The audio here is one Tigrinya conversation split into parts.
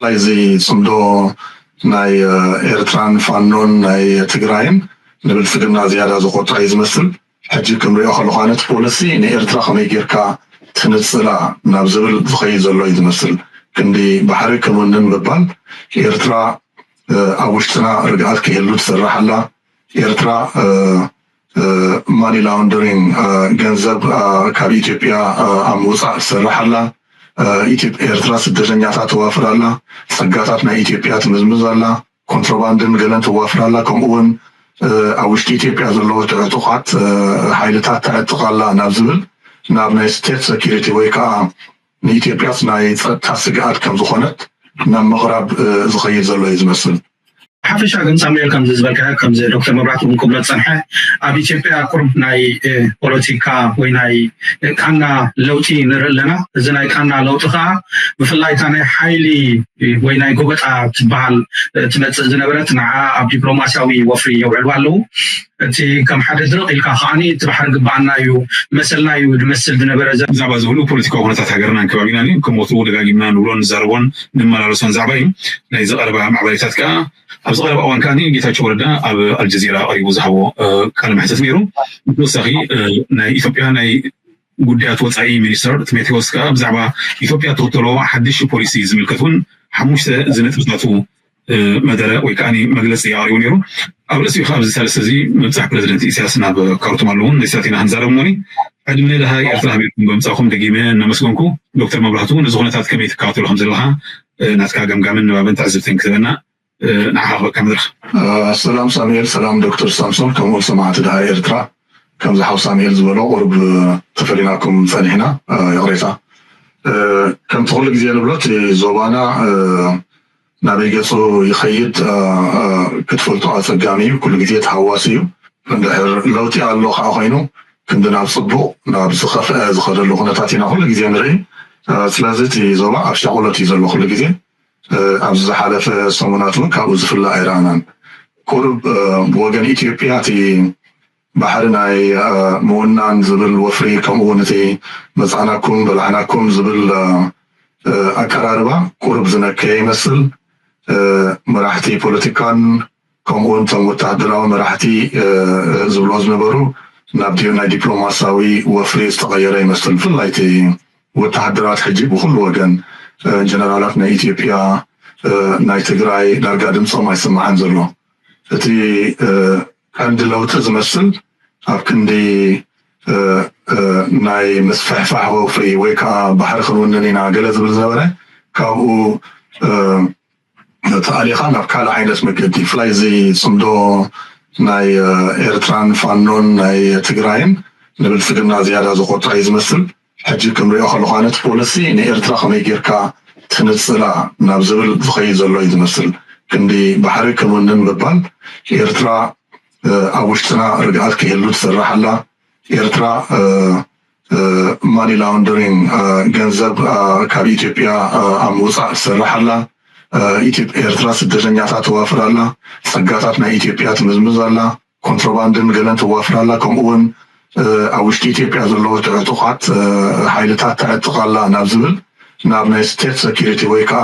ብፍላይ እዚ ጽምዶ ናይ ኤርትራን ፋኖን ናይ ትግራይን ንብልጽግና ዝያዳ ዘቆጥዐ እዩ ዝመስል። ሕጂ ክንሪኦ ከለኳ ነቲ ፖሊሲ ንኤርትራ ከመይ ጌርካ ትንጽላ ናብ ዝብል ዝኸይድ ዘሎ እዩ ዝመስል። ክንዲ ባሕሪ ክንውንን ምባል፣ ኤርትራ ኣብ ውሽጥና ርግኣት ክህሉ ትሰርሕ ኣላ። ኤርትራ ማኒ ላውንደሪንግ፣ ገንዘብ ካብ ኢትዮጵያ ኣብ ምውፃእ ትሰርሕ ኣላ። ኤርትራ ስደተኛታት ተዋፍር ኣላ። ፀጋታት ናይ ኢትዮጵያ ትምዝምዝ ኣላ። ኮንትሮባንድን ገለን ተዋፍር ኣላ። ከምኡ እውን ኣብ ውሽጢ ኢትዮጵያ ዘለዉ ዕጡቓት ሓይልታት ተዕጥቕ ኣላ ናብ ዝብል፣ ናብ ናይ ስቴት ሰኪሪቲ ወይ ከዓ ንኢትዮጵያስ ናይ ፀጥታ ስግኣት ከም ዝኾነት ናብ ምቕራብ ዝኸይድ ዘሎ እዩ ዝመስል። ሓፈሻ ግን ሳሙኤል፣ ከምዚ ዝበልካ፣ ከምዚ ዶክተር መብራህቱ እውን ክብሎ ዝፀንሐ፣ ኣብ ኢትዮጵያ ቁሩብ ናይ ፖለቲካ ወይ ናይ ቃና ለውጢ ንርኢ ኣለና። እዚ ናይ ቃና ለውጢ ከዓ ብፍላይ እታ ናይ ሓይሊ ወይ ናይ ጎበጣ ትበሃል ትመፅእ ዝነበረት፣ ንዓ ኣብ ዲፕሎማሲያዊ ወፍሪ የውዕልዋ ኣለዉ። እቲ ከም ሓደ ድርቕ ኢልካ ከዓኒ እቲ ባሕሪ ግብኣና እዩ፣ መሰልና እዩ ዝመስል ዝነበረ ዘ- ብዛዕባ ዝብሉ ፖለቲካዊ ኩነታት ሃገርናን ከባቢናን እዩ። ከም ወትሩ ደጋጊምና ንብሎን ንዛረቦን ንመላለሶን ዛዕባ እዩ። ናይዚ ቀረባ ማዕበሬታት ከኣ፣ ኣብዚ ቀረባ እዋን ከኣ ጌታቸው ረዳ ኣብ ኣልጀዚራ ቀሪቡ ዝሃቦ ቃለ መሕተት ነይሩ። ብተወሳኺ ናይ ኢትዮጵያ ናይ ጉዳያት ወፃኢ ሚኒስተር ቲሞቴዎስ ከኣ ብዛዕባ ኢትዮጵያ ትኽተሎ ሓድሽ ፖሊሲ ዝምልከት እውን ሓሙሽተ ዝነጥብታቱ መደረ ወይ ከዓ መግለፂ ኣቕሪቡ ነይሩ። ኣብ ርእሲኡ ከዓ ኣብዚ ሳልስቲ እዚ ምብፃሕ ፕረዚደንት ኢሳያስ ናብ ካርቱም ኣለውን ንሳት ኢና ክንዛረብ እሞኒ። ዕድመ ደሃይ ኤርትራ ሃቢርኩም ብምፃእኩም ደጊመ እናመስገንኩ፣ ዶክተር መብራህቱ ነዚ ኩነታት ከመይ ትከታተሎ ከም ዘለኻ ናትካ ገምጋምን ንባብን ትዕዝብትን ክትበና ንዓኻ ክበካ መድረኽ። ሰላም ሳሙኤል፣ ሰላም ዶክተር ሳምሶን፣ ከምኡ ሰማዕቲ ደሃይ ኤርትራ። ከምዚ ሓው ሳሙኤል ዝበሎ ቁሩብ ተፈሊናኩም ጸኒሕና፣ ይቕሬታ። ከምቲ ኩሉ ግዜ ንብሎ እቲ ዞባና ናበይ ገጹ ይኸይድ ክትፈልጦ ኣጸጋሚ እዩ። ኩሉ ግዜ ተሃዋሲ እዩ። እንድሕር ለውጢ ኣሎ ከዓ ኮይኑ ክንዲ ናብ ጽቡቕ ናብ ዝኸፍአ ዝኸደሉ ኩነታት ኢና ኩሉ ግዜ ንርኢ። ስለዚ እቲ ዞባ ኣብ ሻቑሎት እዩ ዘሎ ኩሉ ግዜ። ኣብዚ ዝሓለፈ ሰሙናት እውን ካብኡ ዝፍለ ኣይረኣናን። ቁሩብ ብወገን ኢትዮጵያ እቲ ባሕሪ ናይ ምውናን ዝብል ወፍሪ፣ ከምኡ እውን እቲ መጻእናኩም በላዕናኩም ዝብል ኣቀራርባ ቁሩብ ዝነከየ ይመስል። መራሕቲ ፖለቲካን ከምኡ እውን እቶም ወተሃደራዊ መራሕቲ ዝብሎ ዝነበሩ ናብ ናይ ዲፕሎማሲያዊ ወፍሪ ዝተቐየረ ይመስል። ብፍላይ እቲ ወተሃደራት ሕጂ ብኩሉ ወገን፣ ጀነራላት ናይ ኢትዮጵያ፣ ናይ ትግራይ ዳርጋ ድምፆም ኣይስማዕን ዘሎ። እቲ ቀንዲ ለውጢ ዝመስል ኣብ ክንዲ ናይ ምስፍሕፋሕ ወፍሪ ወይ ከዓ ባሕሪ ክንውንን ኢና ገለ ዝብል ዝነበረ፣ ካብኡ ተኣሊኻ ናብ ካልእ ዓይነት መገዲ፣ ብፍላይ እዚ ፅምዶ ናይ ኤርትራን ፋኖን ናይ ትግራይን ንብልፅግና ዝያዳ ዘቆጥዐ እዩ ዝመስል። ሕጂ ክንሪኦ ከለኳ ነቲ ፖሊሲ ንኤርትራ ከመይ ጌርካ ትንፅላ ናብ ዝብል ዝኸይድ ዘሎ እዩ ዝመስል። ክንዲ ባሕሪ ክንውንን ምባል፣ ኤርትራ ኣብ ውሽጥና ርግኣት ክህሉ ትሰርሕ ኣላ። ኤርትራ ማኒ ላውንደሪንግ፣ ገንዘብ ካብ ኢትዮጵያ ኣብ ምውፃእ ትሰርሕ ኣላ። ኤርትራ ስደተኛታት ተዋፍር ኣላ። ፀጋታት ናይ ኢትዮጵያ ትምዝምዝ ኣላ። ኮንትሮባንድን ገለን ተዋፍር ኣላ። ከምኡ እውን ኣብ ውሽጢ ኢትዮጵያ ዘለዉ ዕጡቓት ሓይልታት ተዕጥቕ ኣላ ናብ ዝብል፣ ናብ ናይ ስቴት ሰኪሪቲ ወይ ከዓ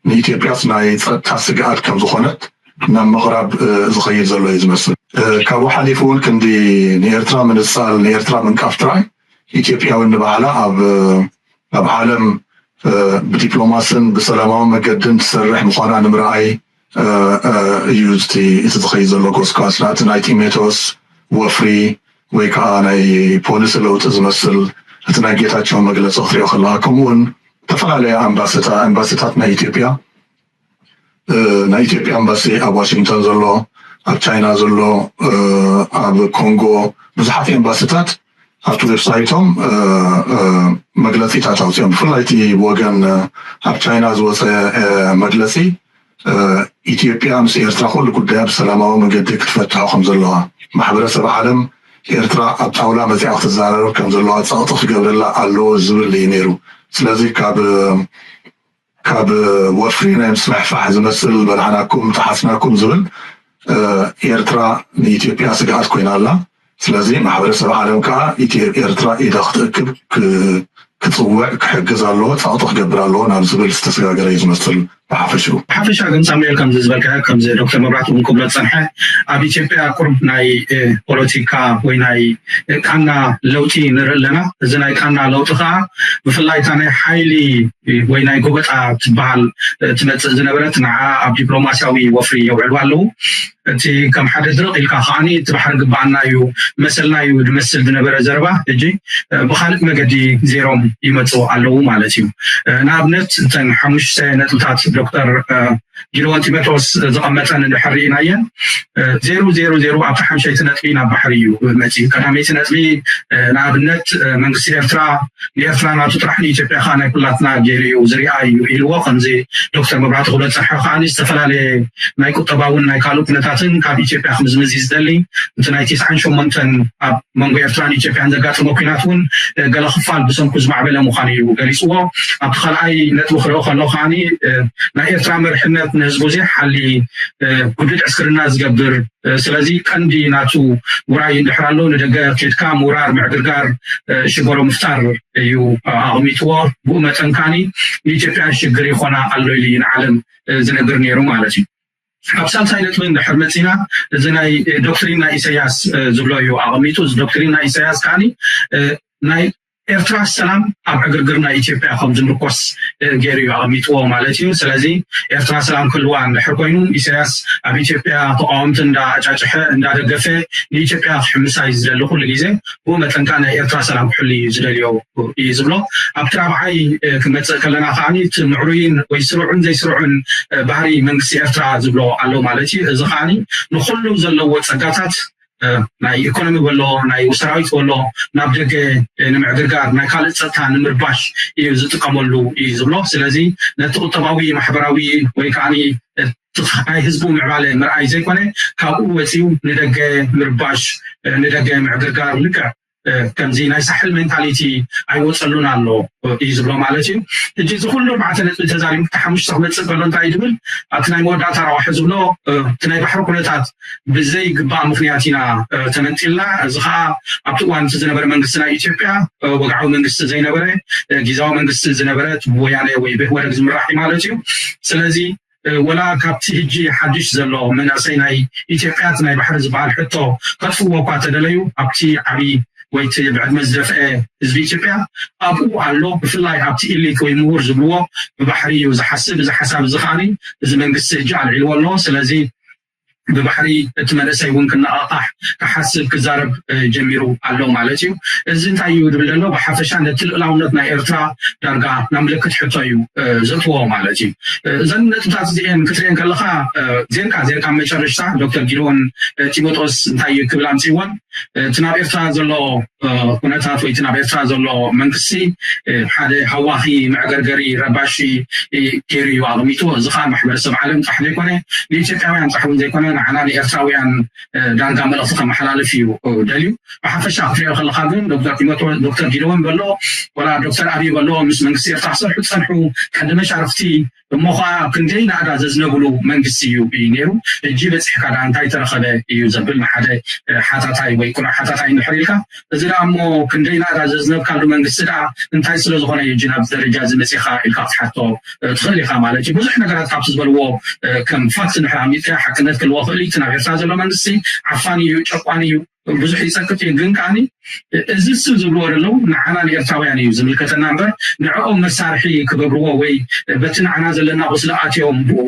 ንኢትዮጵያስ ናይ ፀጥታ ስግኣት ከም ዝኾነት ናብ ምቕራብ ዝኸይድ ዘሎ እዩ ዝመስል። ካብኡ ሓሊፉ እውን ክንዲ ንኤርትራ ምንፃል፣ ንኤርትራ ምንቃፍ ጥራይ ኢትዮጵያዊ ንባዕላ ኣብ ኣብ ዓለም ብዲፕሎማስን ብሰላማዊ መገድን ትሰርሕ ምዃና ንምርኣይ እዩ እቲ ዝኸይድ ዘሎ ጎስጓስ። ናቲ ናይ ጢሞቴዎስ ወፍሪ ወይ ከዓ ናይ ፖሊሲ ለውጢ ዝመስል፣ እቲ ናይ ጌታቸው መግለፂ ክትሪኦ ከለካ፣ ከምኡ እውን ዝተፈላለያ ኣምባሲታት ናይ ኢትዮጵያ፣ ናይ ኢትዮጵያ ኣምባሲ ኣብ ዋሽንግተን ዘሎ፣ ኣብ ቻይና ዘሎ፣ ኣብ ኮንጎ ብዙሓት ኤምባሲታት ኣብቲ ዌብሳይቶም መግለፂታት ኣውፅኦም። ብፍላይ እቲ ብወገን ኣብ ቻይና ዝወፀ መግለፂ፣ ኢትዮጵያ ምስ ኤርትራ ኩሉ ጉዳያ ብሰላማዊ መገዲ ክትፈትሖ ከም ዘለዋ፣ ማሕበረሰብ ዓለም ኤርትራ ኣብ ጣውላ መፂኣ ክትዛረብ ከም ዘለዋ፣ ፀቕጢ ክገብረላ ኣለዎ ዝብል እዩ ነይሩ። ስለዚ ካብ ካብ ወፍሪ ናይ ምስፍሕፋሕ ዝመስል በላዕናኩም፣ ጠሓስናኩም ዝብል ኤርትራ ንኢትዮጵያ ስግኣት ኮይና ኣላ። ስለዚ ማሕበረሰብ ዓለም ከዓ ኤርትራ ኢዳ ክትእክብ ክፅውዕ ክሕግዝ ኣለዎ፣ ፀቕጢ ክገብር ኣለዎ ናብ ዝብል ዝተሰጋገረ እዩ ዝመስል። ብሓፈሽኡ። ብሓፈሻ ግን ሳሙኤል፣ ከምዚ ዝበልካ፣ ከምዚ ዶክተር መብራህቱ እውን ክብሎ ዝጸንሐ፣ ኣብ ኢትዮጵያ ቁሩብ ናይ ፖለቲካ ወይ ናይ ቃና ለውጢ ንርኢ ኣለና። እዚ ናይ ቃና ለውጢ ከዓ ብፍላይ እታ ናይ ሓይሊ ወይ ናይ ጎበጣ ትበሃል ትመፅእ ዝነበረት ንዓ ኣብ ዲፕሎማሲያዊ ወፍሪ የውዕልዋ ኣለዉ። እቲ ከም ሓደ ድርቕ ኢልካ ከዓኒ እቲ ባሕሪ ግባኣና እዩ መሰልና እዩ ዝመስል ዝነበረ ዘረባ ሕጂ ብካልእ መገዲ ዜሮም ይመፁ ኣለዉ ማለት እዩ። ንኣብነት እተን ሓሙሽተ ነጥብታት ዶክተር ጊደዎን ጢሞቴዎስ ዝቐመጠን እንድሕር ርኢናየን፣ ዜሩ ዜሩ ዜሩ ኣብቲ ሓምሻይቲ ነጥቢ ናብ ባሕሪ እዩ መፂኡ። ቀዳመይቲ ነጥቢ ንኣብነት መንግስቲ ኤርትራ ንኤርትራ ናቱ ጥራሕ ንኢትዮጵያ ከዓ ናይ ኩላትና ገይሩ እዩ ዝሪኣ እዩ ኢልዎ። ከምዚ ዶክተር መብራህቱ ክብሎ ዝፀንሐ ከዓ ዝተፈላለየ ናይ ቁጠባውን ናይ ካልእ ኩነታትን ካብ ኢትዮጵያ ክምዝምዝ እዩ ዝደሊ። እቲ ናይ ተስዓን ሸሞንተን ኣብ መንጎ ኤርትራን ኢትዮጵያን ዘጋጠመ ኩናት እውን ገለ ክፋል ብሰንኩ ዝማዕበለ ምዃኑ እዩ ገሊፅዎ። ኣብቲ ካልኣይ ነጥቢ ክሪኦ ከሎ ከዓ ናይ ኤርትራ መርሕነት ንህዝቡ ዘይሓሊ ግዱድ ዕስክርና ዝገብር፣ ስለዚ ቀንዲ ናቱ ውራይ እንድሕር ኣሎ ንደገ ኬድካ ምውራር፣ ምዕግርጋር፣ ሽበሮ ምፍጣር እዩ ኣቕሚጥዎ። ብኡ መጠን ከዓኒ ንኢትዮጵያ ሽግር ይኾና ኣሎ ኢሉ እዩ ንዓለም ዝነግር ነይሩ ማለት እዩ። ኣብ ሳልሳይ ነጥቢ እንድሕር መፂና፣ እዚ ናይ ዶክትሪን ናይ ኢሳያስ ዝብሎ እዩ ኣቐሚጡ። እዚ ዶክትሪን ናይ ኢሳያስ ከዓኒ ናይ ኤርትራ ሰላም ኣብ ዕግርግር ናይ ኢትዮጵያ ከም ዝምርኮስ ገይሩ እዩ ኣቐሚጥዎ ማለት እዩ። ስለዚ ኤርትራ ሰላም ክህልዋ እንድሕር ኮይኑ ኢሳያስ ኣብ ኢትዮጵያ ተቃወምቲ እንዳኣጫጭሐ እንዳደገፈ ንኢትዮጵያ ክሕምሳ እዩ ዝደሊ ኩሉ ግዜ። ብኡ መጠን ከዓ ናይ ኤርትራ ሰላም ክሕሉ እዩ ዝደልዮ እዩ ዝብሎ። ኣብቲ ራብዓይ ክንመፅእ ከለና ከዓኒ እቲ ምዕሩይን ወይ ስሩዕን ዘይስሩዕን ባህሪ መንግስቲ ኤርትራ ዝብሎ ኣሎ ማለት እዩ። እዚ ከዓኒ ንኩሉ ዘለዎ ፀጋታት ናይ ኢኮኖሚ በሎ ናይ ሰራዊት በሎ ናብ ደገ ንምዕግርጋር ናይ ካልእ ፀጥታ ንምርባሽ እዩ ዝጥቀመሉ እዩ ዝብሎ። ስለዚ ነቲ ቁጠባዊ ማሕበራዊ ወይ ከዓ ናይ ህዝቡ ምዕባለ ምርኣይ ዘይኮነ ካብኡ ወፂኡ ንደገ ምርባሽ ንደገ ምዕግርጋር ልክዕ ከምዚ ናይ ሳሕል ሜንታሊቲ ኣይወፀሉን ኣሎ እዩ ዝብሎ ማለት እዩ። ሕጂ እዚ ኩሉ ኣርባዕተ ነጥቢ ተዛሪቡ ክልተ ሓሙሽተ ክመፅእ ከሎ እንታይ ድብል ኣብቲ ናይ መወዳእታ ረዋሒ ዝብሎ እቲ ናይ ባሕሪ ኩነታት ብዘይግባእ ምክንያት ኢና ተመንጢልና። እዚ ከዓ ኣብቲ እዋን እቲ ዝነበረ መንግስቲ ናይ ኢትዮጵያ ወግዓዊ መንግስቲ ዘይነበረ ግዛዊ መንግስቲ ዝነበረ ብወያነ ወይ ብህወደግ ዝምራሕ ማለት እዩ። ስለዚ ወላ ካብቲ ሕጂ ሓድሽ ዘሎ መንእሰይ ናይ ኢትዮጵያ እቲ ናይ ባሕሪ ዝበሃል ሕቶ ከጥፍዎ እኳ ተደለዩ ኣብቲ ዓብዪ ወይ እቲ ብዕድመ ዝደፍአ ህዝቢ ኢትዮጵያ ኣብኡ ኣሎ። ብፍላይ ኣብቲ ኢሊት ወይ ምሁር ዝብልዎ ብባሕሪ እዩ ዝሓስብ። እዚ ሓሳብ እዚ ከዓኒ እዚ መንግስቲ ሕጂ ኣልዒልዎ ኣሎ። ስለዚ ብባሕሪ እቲ መንእሰይ እውን ክነቓቓሕ ክሓስብ ክዛረብ ጀሚሩ ኣሎ ማለት እዩ። እዚ እንታይ እዩ ዝብል ዘሎ ብሓፈሻ ነቲ ልእላውነት ናይ ኤርትራ ዳርጋ ናብ ምልክት ሕቶ እዩ ዘእትዎ ማለት እዩ። እዘን ነጥብታት እዚአን ክትሪአን ከለካ ዜርካ ዜርካ መጨረሽታ ዶክተር ጊደዎን ጢሞቴዎስ እንታይ እዩ ክብል ኣምፅእዎን እቲ ናብ ኤርትራ ዘሎ ኩነታት ወይ እቲ ናብ ኤርትራ ዘሎ መንግስቲ ሓደ ሃዋኺ መዕገርገሪ ረባሺ ገይሩ እዩ ኣቐሚጥዎ። እዚ ከዓ ማሕበረሰብ ዓለም ጥራሕ ዘይኮነ ንኢትዮጵያውያን ጥራሕ እውን ዘይኮነ ንዓና ንኤርትራውያን ዳርጋ መልእኽቲ ከመሓላልፍ እዩ ደልዩ። ብሓፈሻ ክትሪኦ ከለካ ግን ዶክተር ጢሞቴዎስ ዶክተር ጊደዎን በሎ ወላ ዶክተር ኣብይ በሎ ምስ መንግስቲ ኤርትራ ክሰርሑ ዝፀንሑ ቀንዲ መሻርክቲ እሞ ከዓ ክንደይ ናእዳ ዘዝነብሉ መንግስቲ እዩ እዩ ነይሩ። ሕጂ በፂሕካ ዳ እንታይ ተረኸበ እዩ ዘብል ንሓደ ሓታታይ ወይ ቁኑዕ ሓታታይ እንድሕር ኢልካ እዚ ደኣ እሞ ክንደይ ናእዳ ዘዝነብካሉ መንግስቲ ደኣ እንታይ ስለ ዝኾነ እዩ ሕጂ ናብዚ ደረጃ እዚ መፂኻ ኢልካ ክትሓቶ ትኽእል ኢኻ ማለት እዩ። ብዙሕ ነገራት ካብቲ ዝበልዎ ከም ፋክት እንድሕር ኣሚጥካ ሓቅነት ክህልዎ ክእል እዩ። እቲ ናብ ኤርትራ ዘሎ መንግስቲ ዓፋኒ እዩ፣ ጨቋኒ እዩ። ብዙሕ ይፀቅጥ እዩ ግን ከዓኒ እዚ ስብ ዝብልዎ ዘለዉ ንዓና ንኤርትራውያን እዩ ዝምልከተና እምበር ንዕኦም መሳርሒ ክገብርዎ ወይ በቲ ንዓና ዘለና ቁስሊ ኣትዮም ብኡ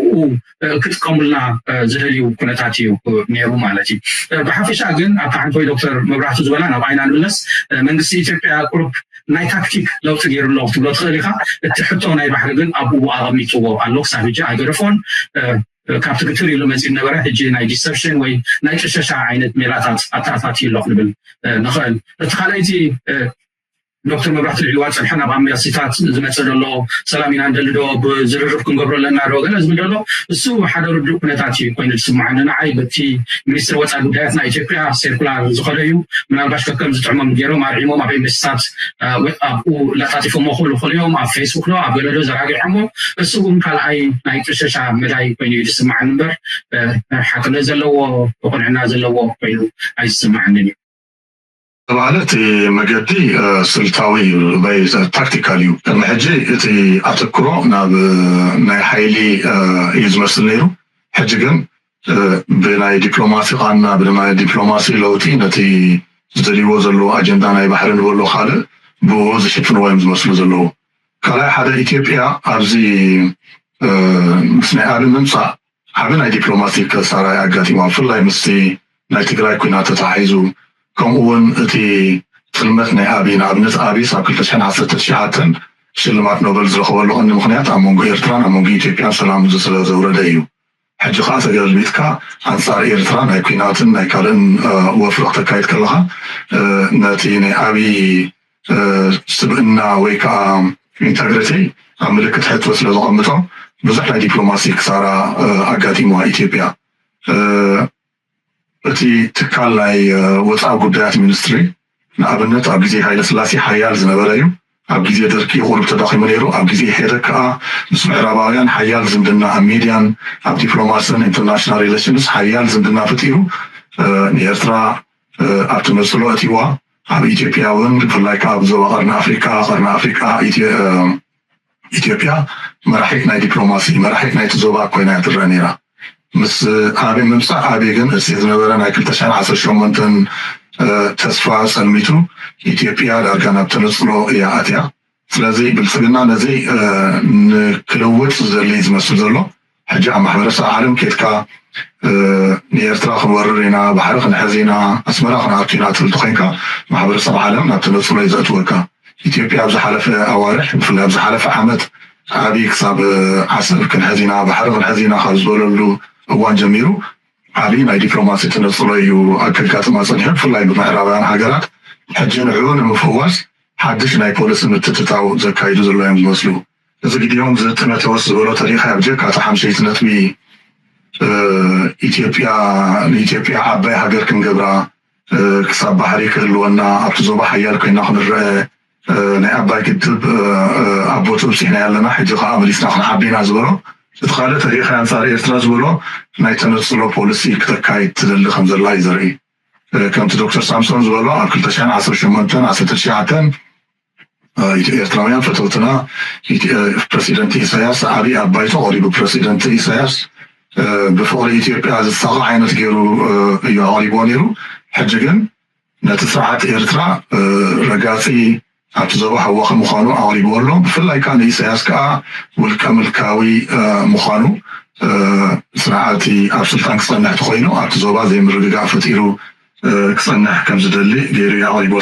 ክጥቀሙልና ዝደልዩ ኩነታት እዩ ነይሩ ማለት እዩ። ብሓፈሻ ግን ኣብታ ሓንቶይ ዶክተር መብራህቱ ዝበላ ናብ ኣይና ንምለስ መንግስቲ ኢትዮጵያ ቁሩብ ናይ ታክቲክ ለውጢ ገይሩ ኣሎ ክትብሎ ትኽእል ኢኻ። እቲ ሕቶ ናይ ባሕሪ ግን ኣብኡ ኣቐሚጥዎ ኣሎ ክሳብ ሕጂ ኣይገደፎን። ካብቲ ግትር ኢሉ መፂኡ ነበረ ሕጂ ናይ ዲሰፕሽን ወይ ናይ ቅሸሻ ዓይነት ሜላታት ኣተኣታትዩ ኣሎ ክንብል ንኽእል። እቲ ካልኣይቲ ዶክተር መብራህቱ ልዕልዋ ፀንሐ ናብ ኣምባሲታት ዝመፀ ዘሎ ሰላም ኢና እንደልዶ ብዝርርብ ክንገብሮ ኣለና ዶ ገለ ዝብል ዘሎ እሱ ሓደ ርዱእ ኩነታት እዩ ኮይኑ ዝስምዓኒ ንዓይ በቲ ሚኒስትር ወፃኢ ጉዳያት ናይ ኢትዮጵያ ሴርኩላር ዝኸደ እዩ። ምናልባሽ ከከም ዝጥዕሞም ገይሮም ኣርዒሞም ኣብ ኤምባሲታት ኣብኡ ለጣጢፎሞ ክብሉ ክልዮም ኣብ ፌስቡክ ዶ ኣብ ገለዶ ዘራጊዖሞ እሱ እውን ካልኣይ ናይ ቅሸሻ መዳይ ኮይኑ እዩ ዝስምዓኒ እምበር ሓቅነት ዘለዎ ብቕንዕና ዘለዎ ኮይኑ ኣይስምዓንን እዩ። ተባህለ እቲ መገዲ ስልታዊ እዩ፣ ታክቲካል እዩ። ቅድሚ ሕጂ እቲ ኣተክሮ ናብ ናይ ሓይሊ እዩ ዝመስል ነይሩ። ሕጂ ግን ብናይ ዲፕሎማሲ ቃና፣ ብናይ ዲፕሎማሲ ለውጢ ነቲ ዝደልይዎ ዘለዉ ኣጀንዳ ናይ ባሕሪ ንበሎ ካልእ ብኡ ዝሽፍንዎ እዮም ዝመስሉ ዘለዉ። ካልኣይ ሓደ ኢትዮጵያ ኣብዚ ምስ ናይ ኣቢ ምምፃእ ዓቢ ናይ ዲፕሎማሲ ክሳራ ኣጋጢማ፣ ብፍላይ ምስቲ ናይ ትግራይ ኩናት ተተሓሒዙ፣ ከምኡ እውን እቲ ጥልመት ናይ ኣቢ፣ ንኣብነት ኣቢ ኣብ ክልተ ሽሕን ዓሰርተ ትሽዓተን ሽልማት ኖበል ዝረኸበሉ ቀንዲ ምክንያት ኣብ መንጎ ኤርትራን ኣብ መንጎ ኢትዮጵያን ሰላም ስለ ዘውረደ እዩ። ሕጂ ከዓ ተገልቢጥካ ኣንጻር ኤርትራ ናይ ኩናትን ናይ ካልእን ወፍሪ ክተካይድ ከለካ ነቲ ናይ ኣቢ ስብእና ወይ ከዓ ኢንተግሪቲ ኣብ ምልክት ሕቶ ስለ ዘቐምጦ ብዙሕ ናይ ዲፕሎማሲ ክሳራ ኣጋጢምዋ ኢትዮጵያ። እቲ ትካል ናይ ወፃኢ ጉዳያት ሚኒስትሪ ንኣብነት ኣብ ግዜ ሃይለ ስላሴ ሓያል ዝነበረ እዩ። ኣብ ግዜ ደርቂ ቁሩብ ተዳኺሙ ነይሩ። ኣብ ግዜ ኢህወደግ ከዓ ምስ ምዕራባውያን ሓያል ዝምድና ኣብ ሚድያን ኣብ ዲፕሎማስን ኢንተርናሽናል ሪሌሽንስ ሓያል ዝምድና ፈጢሩ ንኤርትራ ኣብ ተነፅሎ ኣእትይዋ። ኣብ ኢትዮጵያ እውን ብፍላይ ከዓ ኣብ ዞባ ቀርኒ ኣፍሪቃ፣ ቀርኒ ኣፍሪቃ ኢትዮጵያ መራሒት ናይ ዲፕሎማሲ፣ መራሒት ናይቲ ዞባ ኮይና እያ ትረአ ነይራ። ምስ ኣቢ ምምፃእ ኣቢ ግን እቲ ዝነበረ ናይ ክልተ ሽሕን ዓሰርተ ሸሞንተን ተስፋ ፀልሚቱ ኢትዮጵያ ዳርጋ ናብ ተነፅሎ እያ ኣትያ። ስለዚ ብልፅግና ነዚ ንክልውጥ ዝደሊ ዝመስል ዘሎ ሕጂ ኣብ ማሕበረሰብ ዓለም ኬድካ ንኤርትራ ክንወርር ኢና፣ ባሕሪ ክንሕዝ ኢና፣ ኣስመራ ክንኣቱ ኢና ትብል ተኮይንካ ማሕበረሰብ ዓለም ናብ ተነፅሎ እዩ ዘእትወካ። ኢትዮጵያ ኣብ ዝሓለፈ ኣዋርሕ ብፍላይ ኣብ ዝሓለፈ ዓመት ኣቢ ክሳብ ዓሰብ ክንሕዝ ኢና፣ ባሕሪ ክንሕዝ ኢና ካብ ዝበለሉ እዋን ጀሚሩ ዓቢ ናይ ዲፕሎማሲ ተነፅሎ እዩ ኣከጋጥማ ፀኒሑ። ብፍላይ ብምዕራባውያን ሃገራት ሕጂ ንዕኡ ንምፍዋስ ሓድሽ ናይ ፖሊሲ ምትትታው ዘካይዱ ዘሎ እዮም ዝመስሉ። እዚ ግዲኦም ዝጥመቴዎስ ዝበሎ ተሪኻ ብጀካ እቲ ሓምሸይቲ ነጥቢ ኢትዮጵያ ንኢትዮጵያ ዓባይ ሃገር ክንገብራ ክሳብ ባሕሪ ክህልወና ኣብቲ ዞባ ሓያል ኮይና ክንረአ ናይ ኣባይ ግድብ ኣብ ቦትኡ ኣብፂሕና ኣለና፣ ሕጂ ከዓ መሊስና ክንዓቢ ኢና ዝበሎ እቲ ካልእ ተሪኻ ኣንፃር ኤርትራ ዝበሎ ናይ ተነፅሎ ፖሊሲ ክተካይድ ትደሊ ከም ዘላ እዩ ዘርኢ። ከምቲ ዶክተር ሳምሶን ዝበሎ ኣብ ክልተ ሽሕን ዓሰርተ ሸሞንተን ዓሰርተ ትሽዓተን ኤርትራውያን ፈተውትና ፕረሲደንት ኢሳያስ ዓብዪ ኣብ ባይቶ ቀሪቡ ፕረሲደንት ኢሳያስ ብፍቕሪ ኢትዮጵያ ዝሳቐ ዓይነት ገይሩ እዩ ኣቕሪብዎ ነይሩ። ሕጂ ግን ነቲ ስርዓት ኤርትራ ረጋፂ ኣብቲ ዞባ ሃዋኺ ምዃኑ ኣቕሪብዎ ኣሎ። ብፍላይ ከዓ ንኢሳያስ ከዓ ውልቀ ምልካዊ ምዃኑ ስርዓት ኣብ ስልጣን ክፀንሕ ተኮይኑ ኣብቲ ዞባ ዘይምርግጋእ ፈጢሩ ክፀንሕ ከም ዝደሊ ገይሩ እዩ ኣቕሪብዎ።